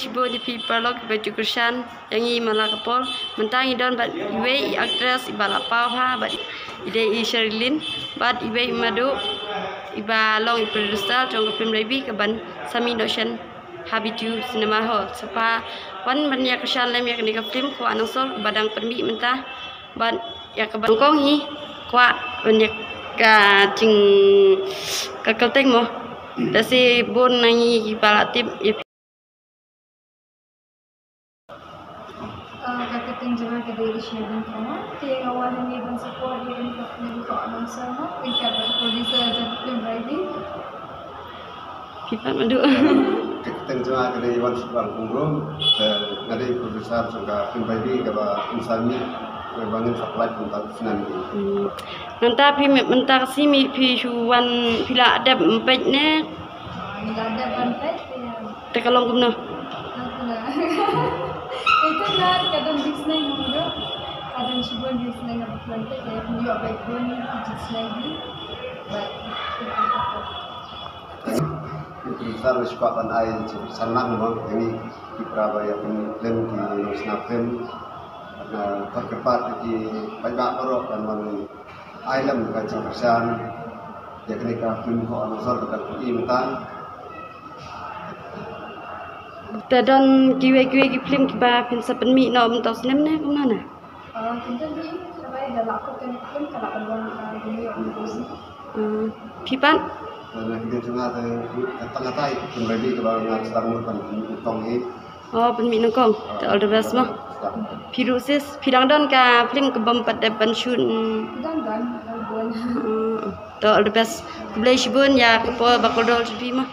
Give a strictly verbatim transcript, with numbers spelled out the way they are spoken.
Shibun ïa phi paralok ba ju kyrshan ïa ngi man la ka por. Mynta ngi don bad iwei i actress iba la paw bha bad i dei i Sherilyn bad iwei i Madu iba long i producer jong ka film Raibi kaban sa mih noh shen ha Bitu Cinema Hall. Sngewbha wan ban ïa kyrshan lem ïa kane ka film Kwah Nongshor ba dang pynmih mynta bad ïa kaba nyngkong hi kwah ban ïa ka jing ka kyrteng mo. Da shibun na ngi kiba la tip ïa Ah, ka kyrteng jong nga ka dei Sherilyn Kharma. Te nga wan hangne ban support ïa kane ka film Kwah Nongshor mo, ryngkat bad ka producer jong ka film Raibi. Phi pat Madu. Ka kyrteng jong nga ka dei Wan Suklang Pungrum. Te nga dei producer jong ka film Raibi kaba phin sa mih kaba ngin sa pynlait mynta ka snem. Hmm. Nangta phi mynta ka sngi phi shu wan phi la dep peit ne? Ah, ngi la dep ban peit te. Te ka long kumno? Ito na ka don jingsneng mo do. Ka don shibun jingsneng haba phi wan peit, ïa phi ïoh beit bun ki jingsneng hi. Bad Ki producer la shu kwah ban ai jingkyrsan lang mo ïa ngi ki para ba ïa pynlem ki nongshna film. Bad nga kyrpad ïa ki paidbah baroh ban wan ai lem ka jingkyrsan ïa kane ka film Kwah Nongshor kaba dang pyni mynta. Te don kiwei kiwei ki film kiba phin sa pynmih noh mynta u snem ne kumno na? Ah, kynta hi kaba da la kut kane ka film ka la ban wan ka dei ïa u. Hmm, phi pat? Dan kine jong nga te tang katai film Raibi kaba nga sdang mut ban pynmih nyngkong hi. Oh, pynmih nyngkong. Te all the best mo. Phi ruh sis, phi dang don ka film kaba ym pat dep ban shoot? Dang don, dang don. Hmm, te all the best. Khublei shibun ïa ka por ba kordor jong phi mo.